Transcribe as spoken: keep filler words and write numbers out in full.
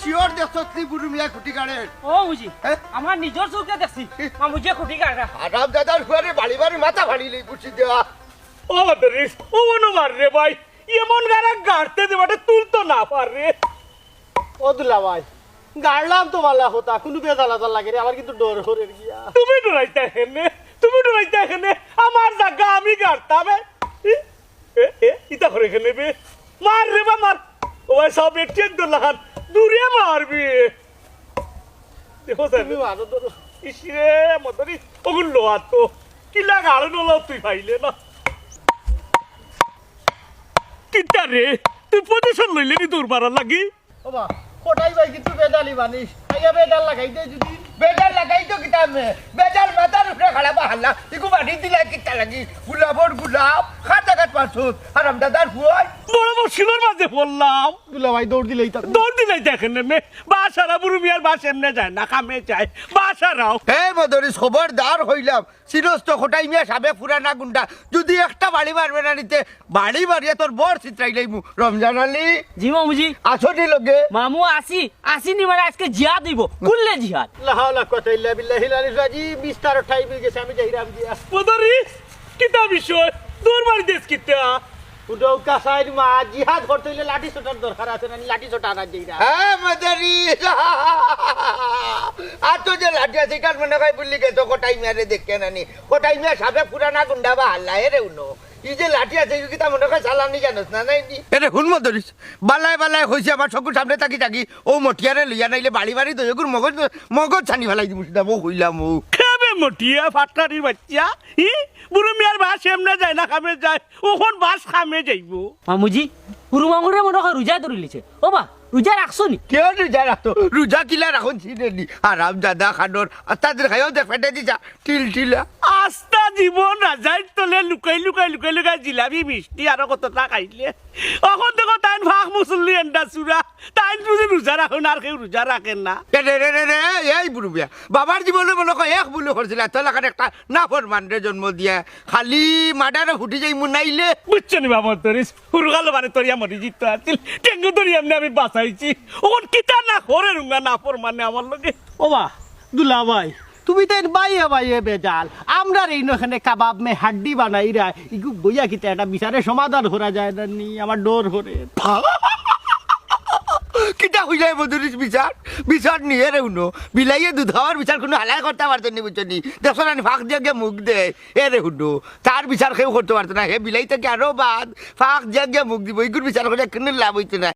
শিওর দেখছস নি বুরু মিয়া খুটি গাড়ের? ও বুঝি, হ্যাঁ? আমার নিজর চউখে দেখছি, মামুজিয়ে খুটি গাড়রা। আরাম দাদার ফুয়ারে বাড়ি বাড়ি মাথা ফাড়ি লই বুঝি দেওয়া। ও মদরিস, ও মনো মার রে ভাই, এমন গাড়া গাড়তে দে বাটে তুলতো না পার রে। ও দুলা ভাই, গাড়লাম তো ভালা কথা, কুনু বেজাল আজাল লাগে রে, আমার কিন্তু ডর হরের গিয়া। তুমি ডরাইতা কেনে, তুমি ডরাইতা কেনে, আমার জাগা আমি গাড়তাম। এ, এ, এ, ইতা করে কেনে বে? মার রে বা মার। ও ভাই, সব এটিএম দোলান, দূরে মারবি। দেখো স্যার, তুমি মারো ধরো। ইসরে মদরি, ওগুন লোয়া তো। কিলা গাড়ো নলাও তুই পাইলে না। কিতা রে, তুই পজিশন লইলে নি দৌড় মারার লাগি? ও বা, কটাই ভাই কিন্তু বেজালি মানুষ। আইয়া বেজাল লাগাই দে যদি। বেজাল লাগাই তো কিতা মে? বেজাল মাথার উপরে খাড়া বা হাল্লা। ইগু বাড়ি দিলা কিতা লাগি? গোলাপর গোলাপ, খাতা কাট পারছস। আরাম দাদার ফুয়াই। বড় মুশকিলর মাঝে পড়লাম। দুলা ভাই দৌড় দিলেই তা। দৌড় দিলাই দেখেন নে, বাসারা বুরু মিয়ার বাস এমনে যায় না, কামে যায়। বাসারাও। হে মদরিস, খবরদার হইলাম, সিরস্ত খোটাই মিয়া সাবেক পুরানা গুন্ডা, যদি একটা বাড়ি মারবে না নিতে, বাড়ি মারিয়া তোর বর চিত্রাই লইমু। রমজান আলী, জি মামুজি। আছো নি লগে? মামু আসি, আসি নি মানে আজকে জিহাদ হইব, কুল্লে জিহাদ। লা হাওলা কুওয়াতা ইল্লা বিল্লাহিল আলিয়্যিল আযীম, বিস্তার টাইম হয়ে গেছে, আমি যাইরাম গিয়া। মদরিস, কিতা বিষয়? দৌড় মারি দেস কিতা? উডো কাসাইর মা, জিহাদ করতে হইলে লাঠি সোটার দরকার আছে না, লাঠি সোটা আনা যাইরা। হ্যাঁ মদরিস, আর তো যে লাঠি আছে, কার মনে হয় বললি গেছো, খোটাই মিয়ারে দেখে না নি। খোটাই মিয়া সাবেক পুরানা গুন্ডা বা হাল্লা, এরে উনো। এই যে লাঠি আছে, এই কিতা মনে হয় চালানি জানোস না, নাই নি? এরে হুন মদরিস, বালায় বালায় হইছে আমার চকুর সামনে তাকি তাকি, ও মটিয়ারে লইয়া নাইলে বাড়ি বাড়ি দই, ওগুর মগজ, মগজ ছানি ফালাই দিমু, সিধা বউ কইলাম ও। খেবে মটিয়া, ফাটকারির বাচ্চা। হি? বুরু মিয়ার বাস এমনে যায় না, কামে যায়। ওখন বাস কামে যাইব। মামুজি, বুরু মামুরে মনে হয় রোজা ধরিলিছে। ও বা, রোজা রাখছো নি? কেউ রোজা রাখতো? রোজা কিলা রাখুন চিনে নি? আরাম দাদা খানোর, আর তাদের খাইও দেখ ফেটে দিছা, টিল টিলা। আস্তা জীবন রাজাইর তলে লুকাই লুকাই লুকাই লুকাই জিলাপি মিষ্টি আরো কততা খাইলে। অখন দেখো তাইন ফাঁক মুসল্লি এন্ডা চুরা। তাইন বুঝি রোজা রাখো না, আর কেউ রোজা রাখে না। এ রে রে রে রে, এই বুরু মিয়া, বাবার জীবনে মনে হয় এক ভুল করছিল, এত লাখান একটা নাফরমানরে জন্ম দিয়া, খালি মার্ডারে ফুটি যাইমু নাইলে। বুঝছো নি বাবা, তোর হুরগালো বারে তরিয়া মরি জিত আছিল, টেঙ্গু ধরি এমনি আমি বাঁচাইছি। অখন কিতা না করে রুঙ্গা নাফরমানে আমার লগে। ও বা, দুলা ভাই, তুমি তাইন বাইয়ে বাইয়ে বেজাল। আমরার এই নখানে কাবাব মে হাড্ডি বানাইরা, ইগু বইয়া কিতা একটা বিচারে সমাধান করা যায় না নি, আমার ডর হরে। কিতা হইলে মদরিস বিচার? বিচার নিয়ে রে উনো। বিলাইয়ে দুধ খাওয়ার বিচার কোনো হালাই করতে পারতো নি, বুঝছো নি? দেখছো না নি, ফাঁক দিয়া গিয়া মুখ দেয়। এ রে হুনো, তার বিচার কেউ করতে পারতো না। হে বিলাইতে কি আরো বাদ, ফাঁক দিয়া গিয়া মুখ দিব। ইগুর বিচার করে কোনো লাভ হইতো না।